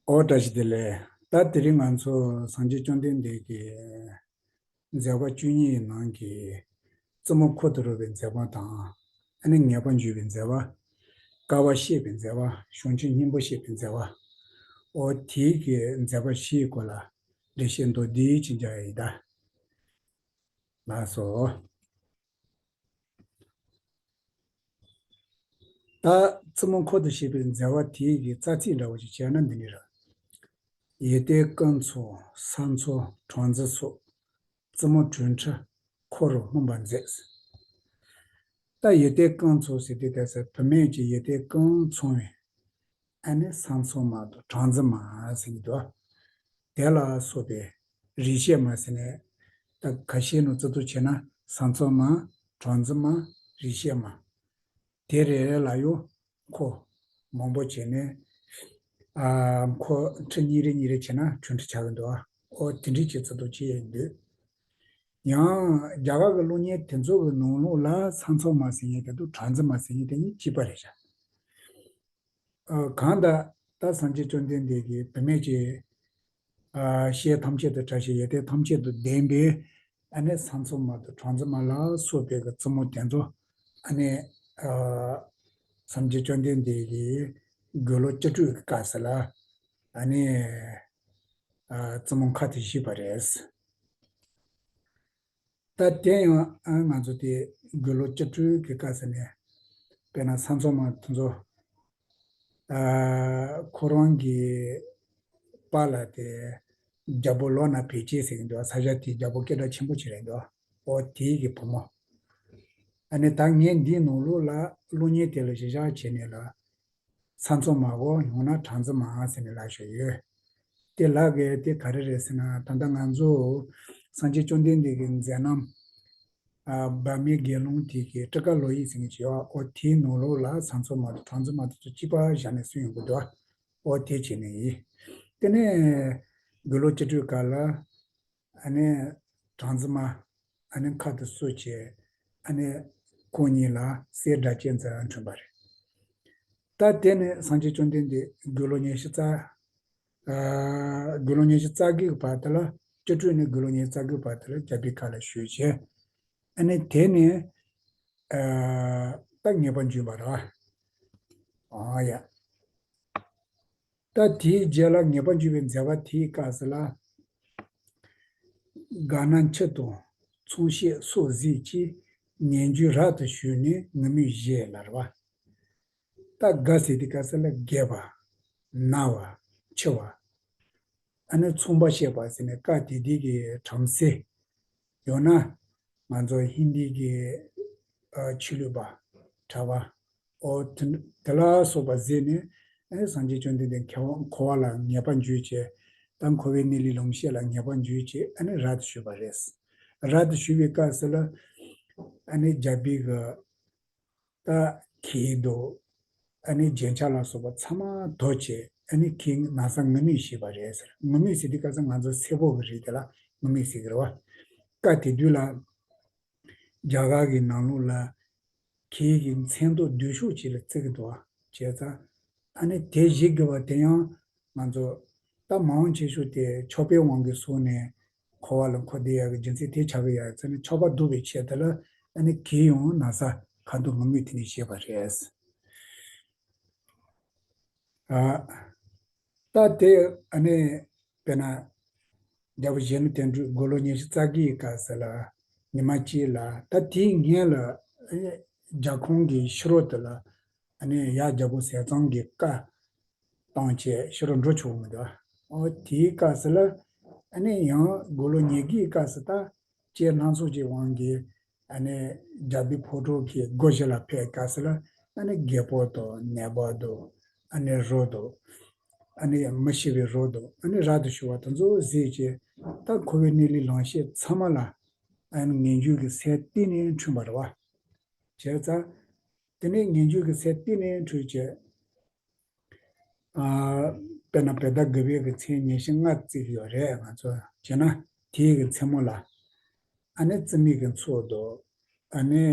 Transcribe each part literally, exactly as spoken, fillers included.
ཨོ་བཀྲ་ཤིས་བདེ་ལེགས། ད་དེ་རིང་ང་ཚོ་སངས་རྒྱས་བཅོམ་ལྡན་འདས་ཀྱི་མཛད་པ་བཅུ་གཉིས་ནང་གི་རྩེ་མོ་འཁོར་དུ་རུབ་པའི་མཛད་པ་དང་། ཨ་ནི་ངེས་པར་འབྱུང་བའི་མཛད་པ། དཀའ་བ་སྤྱད་པའི་མཛད་པ། བྱང་ཆུབ་སྙིང་པོ་སྤྱད་པའི་མཛད་པ། ཨོ་དེའི་གི་མཛད་པ་བཞིའི་སྐོར་ལ་འགྲེལ་བཤད་མདོར་བསྡུས་ཅིག་རྒྱག་ཡ་ཡིན་ད། ལགས་སོ། ད་རྩེ་མོ་འཁོར་དུ་བྱེད་པའི་མཛད་པ་དེའི་གི་རྩ་ཚིག་འདྲ་བོ་ཞིག་བྱས་ན་འདི་ནི་རེད། ཡེ་ཏའི་རྐང་ཚོགས་ས་མཚོ་གྲངས་འཛིན་སོགས། རྩེ་མོ་གྲུབ་མཐའ་འཁོར་རུ་སྨིན་པར་མཛད། ད་ཡེ་ཏའི་རྐང་ཚོགས་ཟེར་དུས་ད་ས་བུད་མེད་ཀྱི་ཡེ་ཏའི་རྐང་ཚང་བའི། ཨ་ནི་ས་མཚོ་མ་དང་གྲངས་འཛིན་མ་ཟེར་གྱི་འདུག་དེ་ལ་སོགས་པའི་རིག་བྱེད་མ་ཟེར་ནས། ད་ཁ་ཤས་ནང་བརྩི་བསྡུར་བྱས་ན་ས་མཚོ་མ། གྲངས་འཛིན་མ། རིག་བྱེད་མ། དེ་རེ་རེ་ལ་ཡང་འཁོར་མང་པོ་བྱས་ནས། ཨ་འཁོར་ཁྲི་གཉིས་རེ་གཉིས་རེ་བྱས་ན་གྲུབ་མཐའ་ཆགས་ཀྱི་འདུག་ཨོ་དེ་འདྲའི་ཆེད་བརྩི་བསྡུར་བྱས་ཡོད་འདུག་ཡང་རྒྱ་གར་གྱི་སློབ་གཉེར་དེ་ཚོ་གི་ནང་ལོགས་ལ་ས་མཚོ་མ་ཟེར་མཁན་དེ་དང་གྲངས་འཛིན་མ་ཟེར་མཁན་དེ་གཉིས་གཅིག་པ་རེད་ཤག་ཨ་གང་ལྟར་ད་སངས་རྒྱས་བཅོམ་ལྡན་འདས་ཀྱིས་བུད་མེད་ཀྱི་ཨ་ཤེས་ཐམས་ཅད་དུ་བཀྲ་ཤིས། ཡེ་ཏའི་ཐམས་ཅད་དུ་ལྡན་པའི་ཨ་ནི་ས་མཚོ་མ་དང་གྲངས་འཛིན་མ་ལ་སོགས་པའི་གི་རྩེ་མོ་དེ་ཚོ། ཨ་ནི་ཨ་སངས་རྒྱས་བཅོམ་ལྡན་འདས་ཀྱིས་དགེ་སློང་བཅུ་དྲུག་གི་སྐབས་སུ་ལ་ཨ་ནི་ཨ་རྩེ་མོ་འཁོར་དུ་བཞེས་པ་རེད། ད་དེ་ཡང་ཨ་ང་ཚོ་དེ་དགེ་སློང་བཅུ་དྲུག་གི་སྐབས་སུ་ནས། དཔེར་ན་ས་མཚོ་མ་དེ་ཚོ། ཨ་ཁོ་རང་གི་པཱ་ལགས་དེ་རྒྱལ་པོ་ལོ་ན་བེ་ཅེ་ཟེར་གྱི་འདུག་ས་ཆ་དེའི་རྒྱལ་པོ་སྐད་གྲགས་ཆེན་པོ་ཅིག་རེད་འདུག་ཨོ་དེའི་གི་བུ་མོ། ཨ་ནི་ད་ངས་འདིའི་ནང་ལོགས་ལ་སློབ་གཉེར་དེ་ལ་གཞི་བཞག་བྱས་ནས་ལ། ས་མཚོ་མ་གོ་ཡང་ན་གྲངས་འཛིན་མ་ཟེར་ནས་ལབ་བཞག་ཡོད། དེ་ལབ་དགོས་དེ་ག་རེ་རེད་ཟེར་ན། ད་ལྟ་ང་ཚོ་སངས་རྒྱས་བཅོམ་ལྡན་འདས་ཀྱི་མཛད་རྣམ། ཨ་བྷ་མའི་དགེ་སློང་དེ་གི་ཊཱི་ཀ་ལོ་དབྱིག་ཟེར་མཁན་ཅིག་ཡོད། ཨོ་དེའི་ནང་ལོགས་ལ་ས་མཚོ་མ་དང་གྲངས་འཛིན་མ་དེ་ཚོ་གཅིག་པ་བཞག་ནས་གསུངས་ཡོང་གི་འདུག་ཨོ་དེ་བྱས་ནས་ཡིན། དེ་ནས་དགེ་སློང་བཅུ་དྲུག་ག་ལ། ཨ་ནི་གྲངས་འཛིན་མ། ཨ་ནི་འཁོར་དུ་བསུ་བྱས། ཨ་ནི་ཁོང་གཉིས་ལ་སྲས་སྒྲ་གཅན་འཛིན་འཁྲུངས་པ་རེད། ད་དེ་ནས་སངས་རྒྱས་བཅོམ་ལྡན་འདས་དགེ་སློང་ཉི་ཤུ་རྩ། ཨ་དགེ་སློང་ཉི་ཤུ་རྩ་དགུའི་བར་དུ་ལ། བཅུ་དྲུག་ནས་དགེ་སློང་ཉི་ཤུ་རྩ་དགུའི་བར་དུ་ལ་རྒྱལ་པོའི་ཁབ་ལ་བཞུགས་བྱས། ཨ་ནི་དེ་ནས་ཨ་ད་ངེས་པར་འབྱུང་བ་རེད། ཨ་ཡ། ད་དེའི་རྗེས་ལ་ངེས་པར་འབྱུང་བའི་མཛད་པ་དེའི་སྐབས་སུ་ལ། དགའ་སྣང་འཆི་དང་མཚུངས་བྱེད་སོགས་གཟིགས་ཀྱིས། ཉེ་འབྱུང་རབ་ཏུ་ཞུས་ནས་ངུར་སྨྲིག་བཞེས་ལ་རེད་པ། ད་དགའ་ཟེར་དུས་སྐབས་སུ་ལ་རྒས་པ། ན་བ། འཆི་བ། ཨ་ནི་མཚུངས་པ་བཤད་པ་ཟེར་ནས་སྐབས་དེ་དུས་ཀྱི་བྲམ་ཟེ། ཡང་ན་ང་ཚོ་ཧིན་དི་གི་ཨ་ཆོས་ལུགས་པ། གྲྭ་པ། ཨོ་དེ་དེ་ལ་སོགས་པ་གཟིགས་ནས། ཨ་ནི་སངས་རྒྱས་བཅོམ་ལྡན་འདས་འཁོར་བ་ལ་ངེས་པར་འབྱུང་བྱས། ད་འཁོར་བའི་གནས་ལུགས་ལམ་ཤེས་ལ་ངེས་པར་འབྱུང་བྱས། ཨ་ནི་རབ་ཏུ་བྱུང་བ་རེད། རབ་ཏུ་བྱུང་བའི་སྐབས་སུ་ལ། ཨ་ནི་རྒྱལ་པོའི་གི་ད་གད་དོ། ཨ་ནི་རྒྱན་ཆ་ལ་སོགས་པ་ཚང་མ་དོར་བྱས། ཨ་ནི་གད་ན་བཟའ་ངུར་སྨྲིག་བྱས་པ་རེད་ཟེར། ངུར་སྨྲིག་ཟེར་དུས་སྐབས་སུ་ང་ཚོ་སེར་པོ་གི་རིགས་དེ་ལ་ངུར་སྨྲིག་ཟེར་གི་རེད་པ། སྐབས་དེ་དུས་ལ་རྒྱ་གར་གྱི་ནང་ལོགས་ལ་གད་ཀྱི་མཚན་ཐོ་བསྡུས་ཤོག་ཅིག་ལ་བརྩི་གི་འདུག་པ། བྱས་ཙང་ཨ་ནི་དེ་བཞེས་དགོས་པ་དེ་ཡང་ང་ཚོ་ད་མང་ཆེ་ཤོས་དེ་ཆོག་པའི་དབང་གིས་སོང་ནས་འཁོར་བ་ལ་འཁོར་བསྡད་ཡག་གི་རྒྱུ་མཚན་དེ་ཆགས་ཀྱི་ཡོད་ཟེར་ནས། ཆོག་པ་བསྡུ་བའི་ཆེད་དུ་ལ་ཨ་ནི་གད་ཡང་ན་བཟའ་ཁ་དོག་ངུར་སྨྲིག་དེ་ནས་བྱས་པ་རེད། ཨ་ད་དེ་ཨ་ནི་དཔེར་ན་རྒྱལ་པོ་གཞོན་ནུ་དོན་གྲུབ་དགུང་ལོ་ཉི་ཤུ་རྩ་དགུའི་སྐབས་སུ་ལ་ཉི་མ་གཅིག་ལ། ད་དེའི་སྔོན་ལ་ཨ་ནི་རྒྱལ་ཁོངས་ཀྱི་ཕྱི་རོལ་དུ་ལ་ཨ་ནི་ཡབ་རྒྱལ་པོ་ཟས་གཙང་གིས་བཀའ་བཏང་བྱས་ཕྱི་རུ་འགྲོ་ཆོག་མི་འདུག་ཨོ་དེའི་སྐབས་སུ་ལ་ཨ་ནི་ཡང་དགུང་ལོ་ཉེར་དགུའི་སྐབས་སུ་ད་ལྕེ་སྣ་ཚོགས་ཀྱི་དབང་གིས་ཨ་ནི་རྒྱལ་པོའི་ཕོ་བྲང་གི་སྒོ་བཞི་ལ་ཕེབས་སྐབས་སུ་ལ། ཨ་ནི་རྒད་པོ་དང་ནད་པ་དང་། ཨ་ནི་རོ་དང་། ཨ་ནི་མི་ཤི་བའི་རོ་དང་། ཨ་ནི་རབ་ཏུ་བྱུང་བ་དེ་ཚོ་གཟིགས་བྱས། ད་འཁོར་བའི་གནས་ལུགས་ལམ་ཤེས་ཚང་མ་ལ་ཨ་ནི་ངེས་འབྱུང་གི་སེམས་གཏིང་ནས་འཁྲུངས་པ་རེད་པ། བྱས་ཙང་དེ་ནས་ངེས་འབྱུང་གི་སེམས་གཏིང་ནས་འཁྲུངས་བྱས། ཨ་དཔེར་ན་བོད་ཟླ་དགུ་པའི་གི་མཚན་ཉི་ཤུ་ལྔ་བརྩི་གི་ཡོད་རེད་ང་ཚོ། བྱས་ན་དེའི་གི་མཚན་མོ་ལ་ཨ་ནི་རྩིབས་མོ་གི་མཚོ་དང་། ཨ་ནི་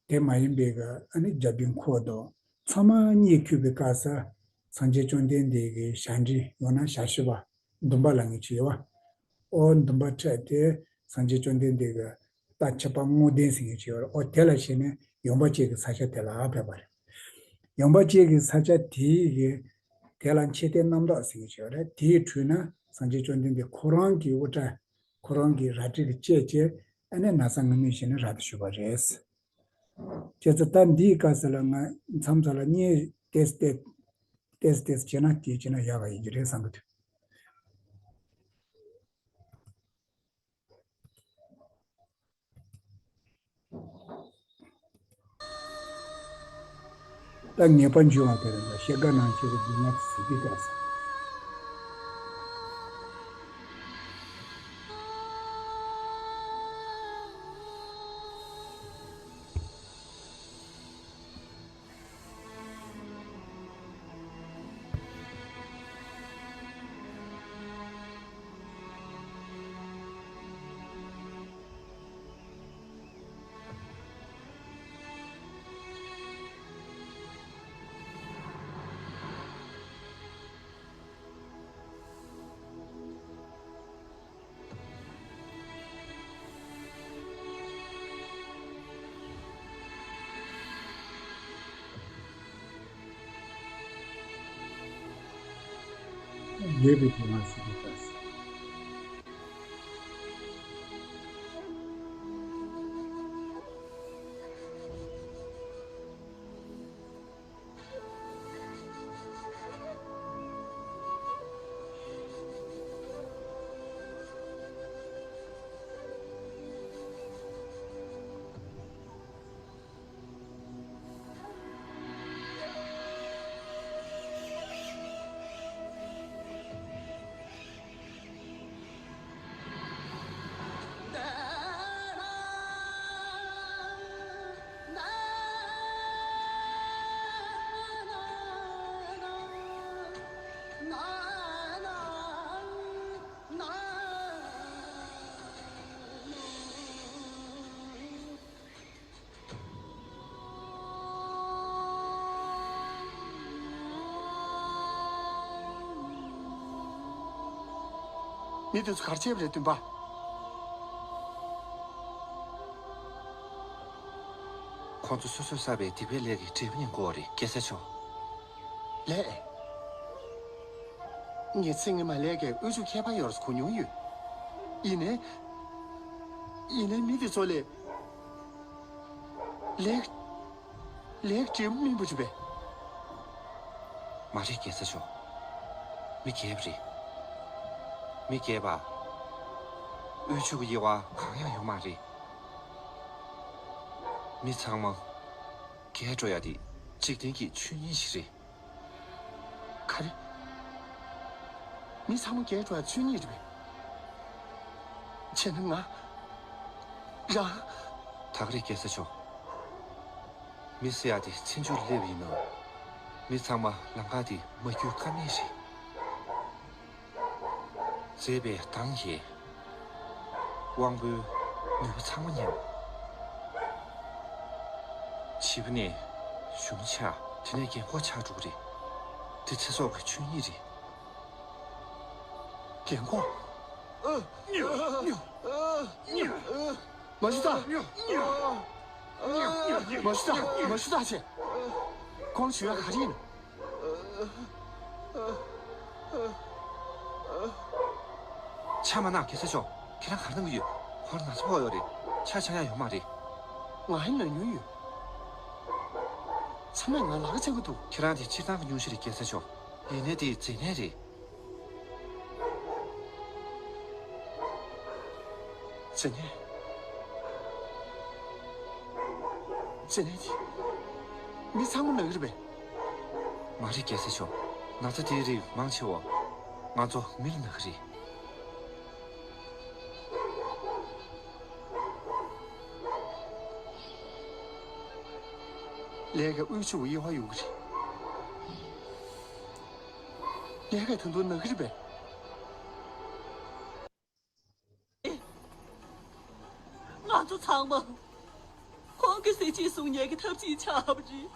དེ་མ་ཡིན་པའི་གི་ཨ་ནི་རྒྱལ་པོའི་འཁོར་དང་ཚང་མ་གཉིད་ཁུག་པའི་སྐབས་སུ། སངས་རྒྱས་བཅོམ་ལྡན་འདས་ཀྱི་ཞལ་འདྲིས་ཡང་ན་ཞལ་བཤུས་པ་འདུན་པ་ལབ་མཁན་ཅིག་ཡོད་པ། ཨོ་འདུན་པ་འཕྲད་དེ་སངས་རྒྱས་བཅོམ་ལྡན་འདས་ཀྱི་རྟ་ཁྱབ་པ་སྔོ་ལྡན་ཟེར་མཁན་ཅིག་ཡོད་རེད། ཨོ་དེ་ལ་ཞེན་ནས་ཡངས་པ་ཅན་གྱི་ས་ཆ་དེ་ལ་ཕེབས་པ་རེད། ཡངས་པ་ཅན་གྱི་ས་ཆ་དེའི་གི་དེ་ལ་མཆོད་རྟེན་རྣམ་དག་ཟེར་མཁན་ཅིག་ཡོད་རེད། དེའི་ཁྲོད་ན་སངས་རྒྱས་བཅོམ་ལྡན་འདས་ཁོ་རང་གི་དབུ་སྐྲ་ཁོ་རང་གི་རལ་གྲི་གིས་བཅད་བྱས་ཨ་ནི་ན་བཟའ་ངུར་སྨྲིག་བྱས་ནས་རལ་དུ་ཞུགས་པ་རེད། བྱས་ཙང་ད་འདིའི་སྐབས་སུ་ལ་ང་མཚམས་སུ་ལ་བརྙན་ཏོག་ཙམ་ཏོག་ཙམ་བྱས་ན་དེ་བྱས་ན་ཡག་ག་ཡིན་གྱི་རེད་བསམ་གྱི་འདུག་ད་ངེས་པར་འབྱུང་བ་དེ་རེད་ལ་ཤེལ་དཀར་ནང་བཞིན་དུ་འབྱུང་བ་ཟེར་གྱི་འདུག་ཟེར། ཡོད་པའི་སྒོ་ནས་ཞུ་རྒྱུ་ལྟར། མི་དེ་ཚོ་ག་རེ་བྱས་པ་རེད་འདུན་པ། ཁོང་ཚོ་སོ་སོས་བསགས་པའི་སྡིག་པའི་ལས་ཀྱི་འབྲས་བུ་ཉིན་གོ་རེད་རྒྱལ་སྲས་མཆོག་ལས། ངས་ཚེ་སྔོན་མ་ལས་ཀའི་དབུལ་ཕྱུག་ཁྱད་པར་ཡོད་རེད་གོ་མྱོང་ཡོད། ཡིན་ནའི། ཡིན་ནའི་མི་དེ་ཚོ་ལས། ལས། ལས་ཀྱི་འབྲས་བུ་སྨིན་པ་རེད་པས། མ་རེད་རྒྱལ་སྲས་མཆོག་མི་རྒྱལ་པ་རེད། མི་རྒྱལ་པ། དབུལ་ཕྱུག་གི་དབྱེ་བ་གང་ཡང་ཡོད་མ་རེད། མི་ཚང་མ་རྒྱལ་འགྲོ་ཡ་དེ་འཇིག་རྟེན་གྱི་ཆོས་ཉིད་ཞིག་རེད། ག་རེ། མི་ཚང་མ་རྒྱལ་འགྲོ་ཡ་ཆོས་ཉིད་རེད་པས། བྱས་ན་ང་རང་། ད་ག་རེད་རྒྱལ་སྲས་མཆོག་མི་ཟེར་ཡ་དེ་ཚེ་མཇུག་སླེབས་ཡིན་ནོ། མི་ཚང་མ་ལམ་ཁ་དེ་མ་བརྒྱུད་ཀ་མེད་རེད། མཛེས་པའི་མདངས་ཀྱིས་དབང་པོའི་ནུས་པ་ཚང་མ་ཉམས། བྱིས་པ་ནས་གཞོན་ཆགས། དེ་ནས་རྒན་འཁོགས་ཆགས་འགྲོ་གི་རེད། དེ་ཚེ་སྲོག་གི་ཆོས་ཉིད་རེད། རྒན་འཁོགས། མ་ཞུ་ད། མ་ཞུ་ད། མ་ཞུ་ད་བྱས། ཁོང་ཞུ་ཡ་ག་རེ་ཡིན། ཆ་མ་ན་རྒྱལ་སྲས་མཆོག་ཁྱེད་རང་ག་རེ་གནང་གི་ཡོད། ཁོ་རང་ན་ཚ་བོ་ཡོད་རེད། ཆ་ཆ་ཡ་ཡོད་མ་རེད། ང་ཡང་ན་མྱོང་ཡོད། ཚང་མས་ང་ལ་ཁ་འཆང་གི་འདུག་ཁྱེད་རང་དེ་སྤྱིར་བཏང་གི་སྙུང་གཞི་རེད་རྒྱལ་སྲས་མཆོག་ཡིན་ནའི་དེ་མཛེ་ནད་རེད། མཛེ་ནད། མཛེ་ནད་དེ། མི་ཚང་མ་ན་གི་རེད་པས། མ་རེད་རྒྱལ་སྲས་མཆོག་ན་ཚ་དེའི་རིགས་མང་ཆེ་བ། ང་ཚོ་མི་ལ་ན་གི་རེད། ལས་ཀའི་དབུལ་ཕྱུག་དབྱེ་བ་ཡོད་གི་རེད། ལས་ཀའི་ད་དུང་ན་གི་རེད་པས། ང་ཚོ་ཚང་མ་ཁོང་གི་ཟས་བཅད་སྲུང་ཉན་གི་ཐབས་ཅིག་ཆགས་པ་རེད།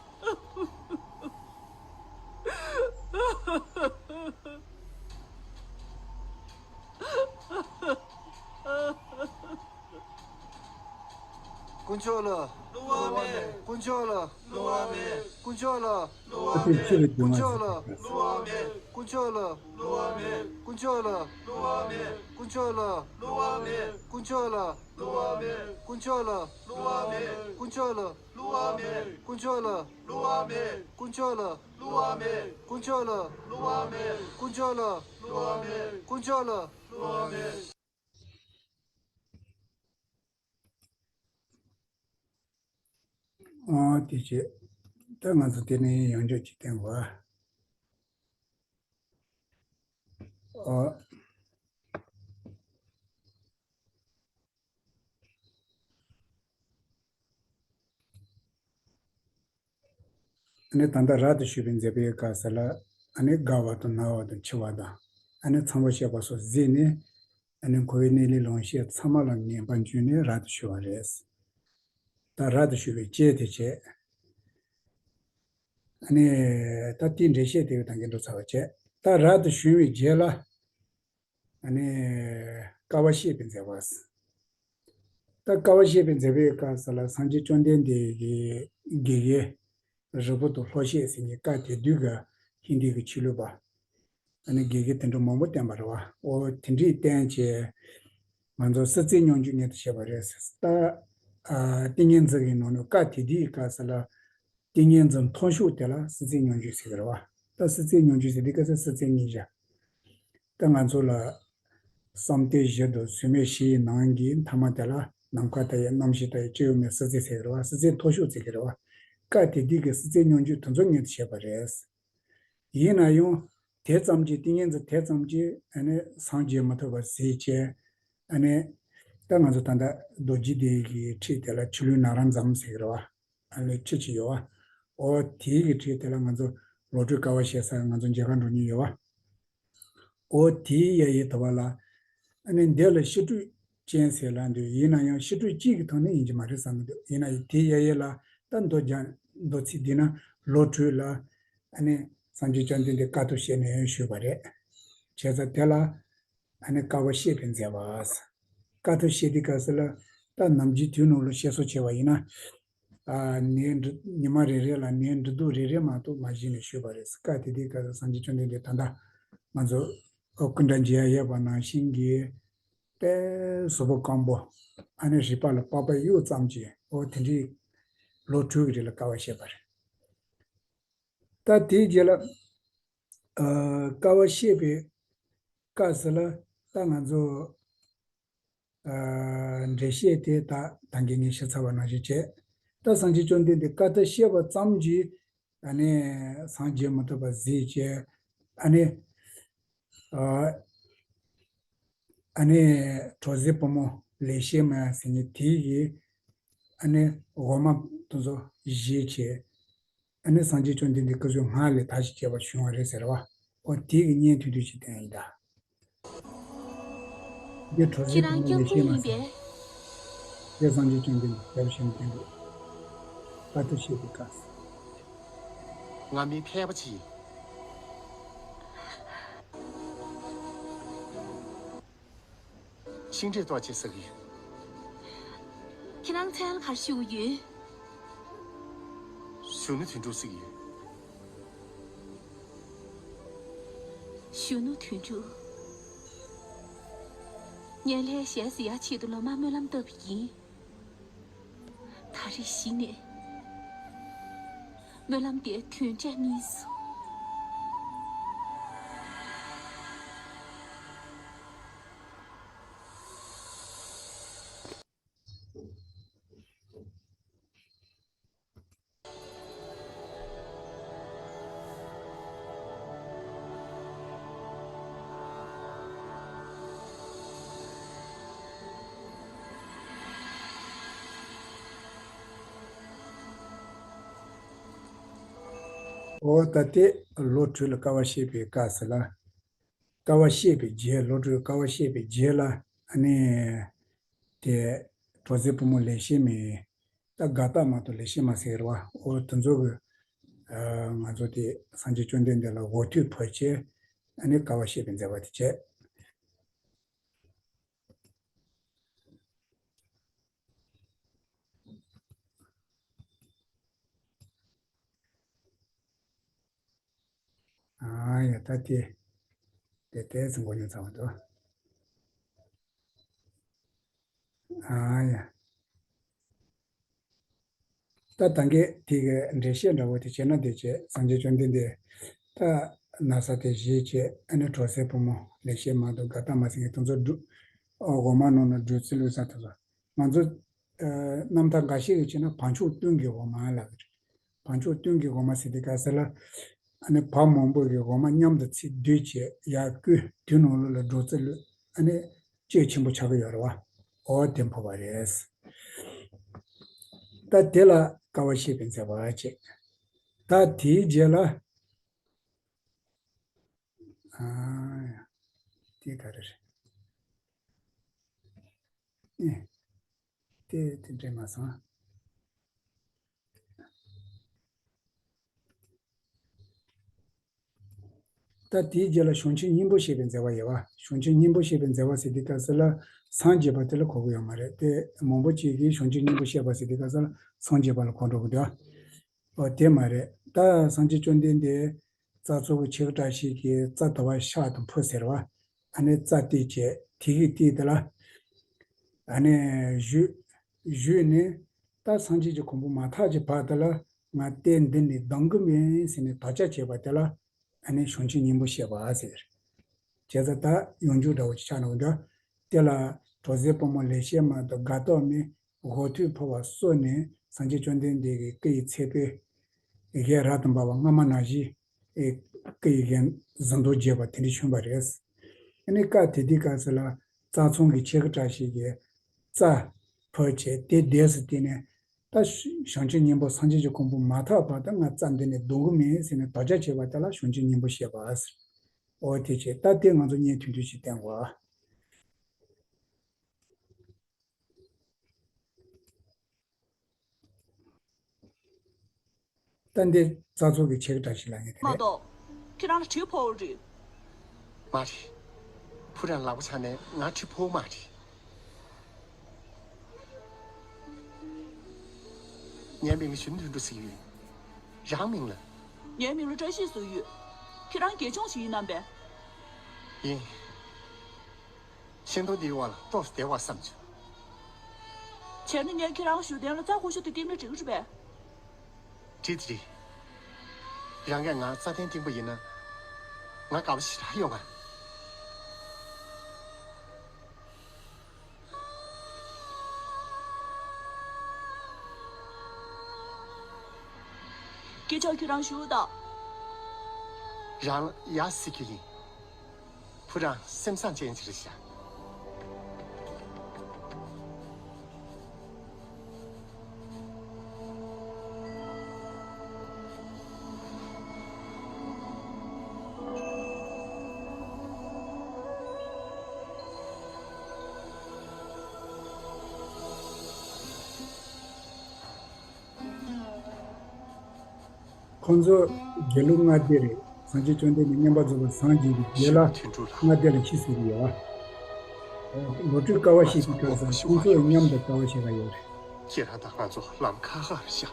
དཀོན་མཆོག་ལ། དཀོན་མཆོག་ལ། དཀོན་མཆོག་ལ། དཀོན་མཆོག་ལ། དཀོན་མཆོག་ལ། དཀོན་མཆོག་ལ། དཀོན་མཆོག་ལ། ཨོ་དེ་བྱས། ད་ང་ཚོ་དེ་ནས་ཡང་བསྐྱར་ཅིག་བསྟན་དགོས། ཨོ། ཨ་ནི་ད་ལྟ་རབ་ཏུ་ཞུས་པའི་མཛད་པའི་སྐབས་སུ་ལ། ཨ་ནི་དགའ་བ་དང་ན་བ་དང་འཆི་བ་དང་། ཨ་ནི་ཚངས་པར་སྤྱད་པ་སོགས་གཟིགས་ནས། ཨ་ནི་འཁོར་བའི་གནས་ལས་ལོངས་སྤྱོད་ཚང་མ་ལ་ངེས་པར་འབྱུང་ནས་རབ་ཏུ་ཞུ་བ་རེད། ད་རབ་ཏུ་ཞུ་བའི་ལྕེ་དེ་བྱས། ཨ་ནི་ད་དེའི་འགྲེལ་བཤད་དེ་ད་གིན་འགྲོ་ཚར་བ་བྱས། ད་རབ་ཏུ་བྱུང་བའི་རྗེས་ལ། ཨ་ནི་དཀའ་བ་སྤྱད་པའི་མཛད་པ། ད་དཀའ་བ་སྤྱད་པའི་མཛད་པའི་སྐབས་སུ་ལ་སངས་རྒྱས་བཅོམ་ལྡན་འདས་ཀྱིས་དགེ་བའི་རིལ་བུ་དང་ལྷོར་བཤད་ཟེར་མཁན་སྐབས་དེ་དུས་ཀྱི་ཧིན་དི་གི་ཆོས་ལུགས་པ། ཨ་ནི་དགེ་རྒན་དེ་འདྲ་མང་པོ་བསྟན་པ་རེད་བ། འོ་དེ་འདྲས་བསྟན་བྱས། ང་ཚོ་སྲིད་རྩེའི་སྙོམས་འཇུག་མངོན་དུ་བྱས་པ་རེད། ད་ཨ་ཏིང་ངེ་འཛིན་གྱི་ནང་ནས་སྐབས་དེ་དུས་ཀྱི་སྐབས་སུ་ལ། ཏིང་ངེ་འཛིན་མཐོ་ཤོས་དེ་ལ་སྲིད་རྩེའི་སྙོམས་འཇུག་ཟེར་གྱི་རེད་བ། ད་སྲིད་རྩེའི་སྙོམས་འཇུག་ཟེར་དུས་སྐབས་སུ་སྲིད་རྩེ་གཉིས་བཞག། ད་ང་ཚོ་ལ་བསམ་གཏན་བཞི་དང་ཟོལ་མེད་བཞི་ཡི་ནང་གི་མཐའ་མ་དེ་ལ་ནམ་མཁའ་ལྟ་བུའི་རྣམ་ཤེས་ལྟ་བུའི་སྤྱི་ཡོངས་ནས་སྲིད་རྩེ་ཟེར་གྱི་རེད་བ། སྲིད་རྩེ་མཐོ་ཤོས་ཟེར་གྱི་རེད་བ། སྐབས་དེ་དུས་ཀྱི་སྲིད་རྩེའི་སྙོམས་འཇུག་དེ་ཚོ་མངོན་དུ་བྱས་པ་རེད། ཡིན་ན་ཡང་དེ་ཙམ་གྱིས་ཏིང་ངེ་འཛིན་དེ་ཙམ་གྱིས་ཨ་ནི་སངས་རྒྱས་མི་ཐུབ་པ་ཟེར་བྱས། ཨ་ནི་ད་ང་ཚོ་ད་ལྟ་རྡོ་རྗེ་གདན་གྱི་ཁྲིད་དེ་ལ་ཆུ་ལུད་ན་ར་འཛོམས་ཟེར་གྱི་རེད་བ། ཨ་ནི་ཁྲིད་ཅིག་ཡོད་བ། འོ་དེའི་གི་ཁྲིད་དེ་ལ་ང་ཚོ་བློ་གྲོས་དཀའ་བ་སྤྱད་ས་ང་ཚོ་མཇལ་ཁ་འགྲོ་མྱོང་ཡོད་བ། འོ་དེའི་ཡ་ཡི་ཐོག་པ་ལ། ཨ་ནི་འདི་ལ་ཤི་དྲོད་ཅན་ཟེར་ལབ་འདུག། ཡིན་ན་ཡང་ཤི་དྲོད་གཅིག་གི་ཐོག་ནས་ཡིན་གྱི་མ་རེད་བསམ་གྱི་འདུག། ཡིན་ན་ཡང་དེའི་ཡ་ཡི་ལ་ད་མདོ་རྒྱ་མདོ་ཚིག་འདི་ན་བློ་གྲོས་ལ། ཨ་ནི་སངས་རྒྱས་བཅོམ་ལྡན་འདས་དཀའ་ཐུབ་བྱས་ནས་ཞུས་པ་རེད། བྱས་ཙང་དེ་ལ། ཨ་ནི་དཀའ་བ་སྤྱད་པའི་མཛད་པ། དཀའ་ཐུབ་སྤྱད་དུས་སྐབས་སུ་ལ། ད་ནམ་རྒྱུན་དུས་ནང་ལ་བཤད་སྲོལ་བྱས་པ་ཡིན་ན། ཨ་ནི་འབྲི་ཉི་མ་རེ་རེ་ལ་ནི་འབྲི་དུས་རེ་རེ་མ་གཏོགས་མ་བྱས་ནས་ཞུས་པ་རེད། སྐབས་དེ་དུས་སྐབས་སུ་སངས་རྒྱས་བཅོམ་ལྡན་འདས་ད་ལྟ་ང་ཚོ་སྐུ་འདྲ་མཇལ་ཡ་ཡོད་པ་ནང་བཞིན་གྱི་དཔེ་གཟུགས་པོ་སྐམ་པོ། ཨ་ནི་རུས་པ་ལ་པགས་པ་གཡུག་ཙམ་གྱི་འོ་དེ་འདྲའི་ལོ་དྲུག་གི་རིང་ལ་དཀའ་བ་སྤྱད་པ་རེད། ད་དེའི་རྗེས་ལ། ཨ་དཀའ་བ་སྤྱད་པའི་སྐབས་སུ་ལ་ད་ང་ཚོ་ཨ་འགྲེལ་བཤད་དེ་ད་ད་གིན་ངས་ཞུས་ཚར་བ་ནང་བཞིན་བྱས། ད་སངས་རྒྱས་བཅོམ་ལྡན་འདས་དཀའ་ཐུབ་སྤྱད་པ་ཙམ་གྱིས་ཨ་ནི་སངས་རྒྱས་མི་ཐུབ་པ་ཟེར་བྱས། ཨ་ནི་ཨ་ཨ་ནི་གྲོགས་མཛེས་བུ་མོ་ལེགས་བཤད་མ་ཟེར་མཁན་དེ་ཡིས་ཨ་ནི་འོ་མ་དེ་ཚོ་བཞེས་བྱས། ཨ་ནི་སངས་རྒྱས་བཅོམ་ལྡན་འདས་སྐུ་གཟུགས་སྔར་ལས་དར་ཞིང་རྒྱས་པར་བྱུང་བ་རེད་ཟེར་བ། འོ་དེ་གི་བརྙན་ཐུང་ཐུང་ཞིག་བསྟན་ཡིན་ད། འདི་གྲོགས་མཛེས་བུ་མོ་ལེགས་བཤད་མ་ཟེར། དེ་སངས་རྒྱས་བཅོམ་ལྡན་འདས་དེར་བྱོན་དུས་དཀའ་ཐུབ་སྤྱད་པའི་སྐབས། ང་མི་ཕལ་པ་ཅིག་ཡིན། ཤིང་འབྲས་གཏོར་བྱེད་ཟ་གི་ཡོད། ཁྱེད་རང་མཚན་ལ་ག་རེ་ཞུ་གི་ཡོད། གཞོན་ནུ་དོན་གྲུབ་ཟེར་གི་ཡོད། གཞོན་ནུ་དོན་གྲུབ། ངས་ལྷའི་ཞལ་གཟིགས་ཡག་ཆེད་དུ་ལོ་མང་སྨོན་ལམ་བཏབ་པ་ཡིན། ད་རེས་གཞི་ནས་སྨོན་ལམ་དེ་དོན་འབྲས་སྨིན་སོང་། འོ་ད་དེ་བློ་གྲོས་ལ་དཀའ་བ་སྤྱད་པའི་སྐབས་སུ་ལ། དཀའ་བ་སྤྱད་པའི་རྗེས། བློ་གྲོས་དཀའ་བ་སྤྱད་པའི་རྗེས་ལ། ཨ་ནི་དེ་གྲོགས་མཛེས་བུ་མོ་ལེགས་བཤད་མའི། ད་དགའ་རྟགས་མ་གཏོགས་ལེགས་བཤད་མ་ཟེར་བ། འོ་དེ་ཚོ་གི་ཨ་ང་ཚོ་དེ་སངས་རྒྱས་བཅོམ་ལྡན་འདས་ལ་འོ་ཐུག་ཕུལ་བྱས། ཨ་ནི་དཀའ་བ་སྤྱད་པའི་མཛད་པ་དེ་བྱས། ད་དེ་དེ་ཏོག་ཙམ་མགོ་རྙོག་ཚ་བ་འདུག་ཨ་ཡ། ད་ད་གིན་དེ་གི་འགྲེལ་བཤད་འདྲ་བོ་དེ་བྱས་ན། དེ་བྱས་སངས་རྒྱས་བཅོམ་ལྡན་འདས་ད་ན་བཟའ་དེ་བཞེས་བྱས། ཨ་ནི་གྲོགས་སྲས་ཕོ་མོ་ལེགས་བཤད་མ་དང་དགའ་ལྡན་མ་ཟེར་མཁན་དེ་ཚོ་སྒྲུབ། འོ་འོ་མ་ནང་ན་སྒྲུབ་རྩིས་ལུས་ས་དེ་ཚོ། ང་ཚོ་ཨ་རྣམ་ཐར་འགའ་ཤས་ཀྱིས་བྱས་ན་བམ་ཆོག་བདུན་གྱི་འོ་མ་ལབ་ཀྱི་རེད། བམ་ཆོག་བདུན་གྱི་འོ་མ་ཟེར་དུས་སྐབས་སུ་ལ། ཨ་ནི་བམ་མང་པོ་གི་འོ་མ་མཉམ་དུ་ཚུར་བསྡུས་བྱས་ཡར་བསྐོལ། དེ་ནང་ལོགས་ལ་སྒྲུབ་རྩིས་ལུས། ཨ་ནི་བཅུད་ཆེན་པོ་ཆགས་ཀྱི་ཡོད་རེད་བ། འོ་དེ་ཕོག་པ་རེད། ད་དེ་ལ་དཀའ་བ་སྤྱད་པའི་མཛད་པ་བྱས། ད་དེའི་རྗེས་ལ། ཨ། དེ་ག་རེ་རེད། ཨེ། དེ་དེ་འདྲ་མ་སོང་། ད་དེའི་རྗེས་ལ་བྱང་ཆུབ་སྙིང་པོ་བཤད་པའི་མཛད་པ་ཡོད་བ། བྱང་ཆུབ་སྙིང་པོ་བཤད་པའི་མཛད་པ་ཟེར་དུས་སྐབས་སུ་ལ་སངས་རྒྱས་པ་དེ་ལ་གོ་གི་ཡོད་མ་རེད་དེ། མང་པོ་ཅིག་གིས་བྱང་ཆུབ་སྙིང་པོ་བཤད་པ་ཟེར་དུས་སྐབས་སུ་ལ་སངས་རྒྱས་པ་ལ་གོ་འགྲོ་གི་འདུག་འོ་དེ་མ་རེད། ད་སངས་རྒྱས་བཅོམ་ལྡན་འདས་རྩྭ་ཚོགས་ཀྱི་ཕྱེད་ཀ་བཀྲ་ཤིས་ཀྱིས་རྩྭ་དུ་བ་ཤ་དང་ཕུ་ཟེར་བ། ཨ་ནི་རྩྭ་སྟེར་བྱས། དེ་གི་སྟེང་དེ་ལ་ཨ་ནི་བཞུགས། བཞུགས་ནས་ད་སངས་རྒྱས་ཀྱི་གོ་འཕང་མ་ཐོབ་ཀྱི་བར་དེ་ལ་ང་རྟེན་འདི་ནས་ལྡང་གི་མིན་ཟེར་ནས་དམ་བཅའ་བྱས་པ་དེ་ལ། ཨ་ནི་བྱང་ཆུབ་སྙིང་པོ་བཤད་པ་ཟེར། བྱས་ཙང་ད་ཡང་འཇུག་འདྲ་བོ་ཅིག་ཆགས་ནོ་འདྲ། དེ་ལ་གྲོགས་སྲས་ཕོ་མོ་ལེགས་བཤད་མ་དང་དགའ་ལྡན་མའི་འོ་ཐུག་ཕུལ་བ་སོགས་ནས་སངས་རྒྱས་བཅོམ་ལྡན་འདས་ཀྱི་སྐུ་ཡི་ཚེ་འཕོས། ཡི་གེ་རབ་ཏུ་འབར་བ་སྔ་མ་ནང་བཞིན། ཨེ། སྐུ་ཡི་གེ་གཟི་མདོག་རྒྱས་པ་དེ་འདྲ་བྱུང་བ་རེད། ཨ་ནི་སྐབས་དེ་དུས་སྐབས་སུ་ལ་རྩྭ་ཚང་གི་ཕྱེད་ཀ་བཀྲ་ཤིས་ཀྱིས་རྩྭ་ཕུལ་བྱས། དེ་རྗེས་སུ་བརྟེན་ནས་ད་བྱང་ཆུབ་སྙིང་པོ་སངས་རྒྱས་ཀྱི་གོ་འཕང་མ་ཐོབ་བར་དུ་ང་རྩྭ་འདི་ནས་ལྡང་གི་མིན་ཟེར་ནས་དམ་བཅའ་བྱས་པ་དེ་ལ་བྱང་ཆུབ་སྙིང་པོ་བཤད་པ་ཟེར། འོ་དེ་བྱས། ད་དེ་ང་ཚོ་བརྙན་ཐུང་ཐུང་ཞིག་བསྟན་དགོས། ད་འདི་རྩྭ་ཚོགས་ཀྱི་ཕྱེད་ཀ་བཀྲ་ཤིས་ལབ་མཁན་དེ་མ་རེད། གཏོགས། ཁྱེད་རང་ལ་གྲིབ་ཕོག་རེད། མ་རེད། ཕུ་རང་ལག་པ་ཆག་ནས་ང་གྲིབ་ཕོག་མ་རེད། ངའི་མིང་ལ་གཞོན་ནུ་དོན་གྲུབ་ཟེར་གྱི་ཡོད། རང་མིང་ལ། ངའི་མིང་ལ་བཀྲ་ཤིས་ཟེར་གྱི་ཡོད། ཁྱེད་རང་དགེ་སྦྱོང་ཞིག་ཡིན་ནམ་པས། ཡིན། ཤིང་སྡོང་འདིའི་འོག་ལ་ཏོག་ཙམ་བསྡད་པ་བསམ་བྱུང་། བྱས་ན་ངས་ཁྱེད་རང་བཞུགས་གདན་ལ་རྩྭ་ཁུ་ཤུ་དེ་བཀལ་ན་འགྲིག་གི་རེད་པས། འགྲིག་འགྲིག་རང་གིས་ང་རྩྭ་གདན་བཏིང་པ་ཡིན་ན། ང་དགའ་པོ་ཞེ་དྲག་ཡོང་ང་། སྐད་ཆ་ཁྱོད་རང་ཞུ་དང་། རང་ལ་ཡ་ཟེར་རྒྱུ་ཡིན། བུ་རང་སེམས་བཟང་ཅན་ཅིག་རེད་ཤག་ཁོང་ཚོ་དགེ་ལུགས་ལྔ་སྡེ་རེད། སངས་རྒྱས་བཅོམ་ལྡན་འདས་མཉམ་པར་རྫོགས་པའི་སངས་རྒྱས་ཀྱི་རྗེས་ལ་ལྔ་སྡེ་ལ་ཤི་ཟེར་གྱི་ཡོད། ལོ་དྲུག་དཀའ་བ་སྤྱད་པའི་སྐབས་སུ་ཁོང་ཚོ་མཉམ་དུ་དཀའ་བ་སྤྱད་པ་ཡོད་རེད། ཁྱེད་རང་དང་ང་ཚོ་ལམ་ཁ་ཁར་བཞག་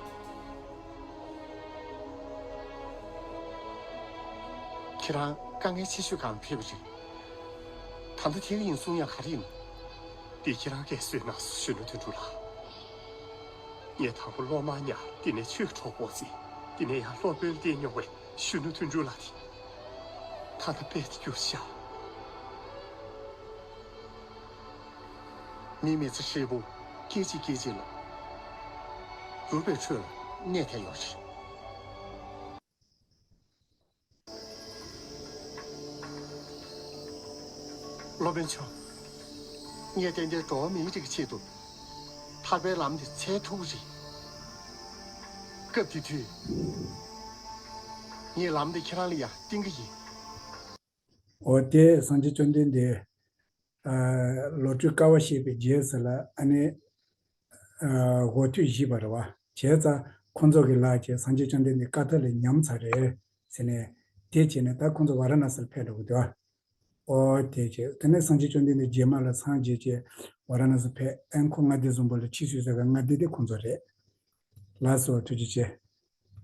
ཁྱེད་རང་དཀའ་ངལ་ཆེ་ཤོས་སྒང་ལ་ཕེབས་པ་རེད། ད་ལྟ་དེ་ག་ཡིན་གསུང་ཡག་ག་རེ་ཡིན། འདི་ཁྱེད་རང་གིས་གསོས་གནང་སོང་། གཞོན་ནུ་དོན་གྲུབ་ལགས། ངས་དང་པོ་སློབ་མར་ཉར། དེ་ནས་ཆོས་གྲོགས་འགོ་འཛིན། དེ་ནས་ཡང་སློབ་དཔོན་བསྟེན་མྱོང་བའི་གཞོན་ནུ་དོན་གྲུབ་ལགས་དེ། ད་ལྟ་དཔལ་དུ་གྱུར་ཤག་མིའི་མི་ཚེ་ཧྲིལ་པོ་སྐད་ཅིག་སྐད་ཅིག་ལ་འགྱུར་བའི་ཁྲོད་ལ་གནས་བསྡད་ཡོད་རེད། སློབ་དཔོན་མཆོག་ངས་ཏན་ཏན་འགྲོ་བ་མིའི་རིགས་ཀྱི་ཆེད་དུ་ཐར་པའི་ལམ་འདི་འཚོལ་ཐུབ་ཀྱི་རེད། སྐབས་དེ་དུས་ངས་ལམ་འདི་ཁྱེད་རང་ལ་ཡང་བསྟན་གྱི་ཡིན། འོ་དེ་སངས་རྒྱས་བཅོམ་ལྡན་འདས་ཨ་ལོ་དྲུག་དཀའ་བ་སྤྱད་པའི་རྗེས་སུ་ལ་ཨ་ནི་ཨ་འོ་ཐུག་བཞེས་པ་རེད་བ། བྱས་ཙང་ཁོང་ཚོ་གི་ལག་གིས་སངས་རྒྱས་བཅོམ་ལྡན་འདས་དཀའ་ཐུབ་ལ་ཉམས་ཚར་རེད་ཟེར་ནས། དེ་བྱས་ནས་ད་ཁོང་ཚོ་ཝཱ་ར་ཎ་སིར་ཕེབས་འགྲོ་གི་འདུག་འོ་དེ་བྱས། དེ་ནས་སངས་རྒྱས་བཅོམ་ལྡན་འདས་རྗེས་མ་ལ་སངས་རྒྱས་བྱས་ཝཱ་ར་ཎ་སི་ཕེབས། ཨན་ཁོ་ལྔ་སྡེ་བཟང་པོ་ལ་ཆོས་ཞུ་ས་གི་ལྔ་སྡེ་དེ་ཁོང་ཚོ་རེད། ལགས་སོ། ཐུགས་རྗེ་ཆེ།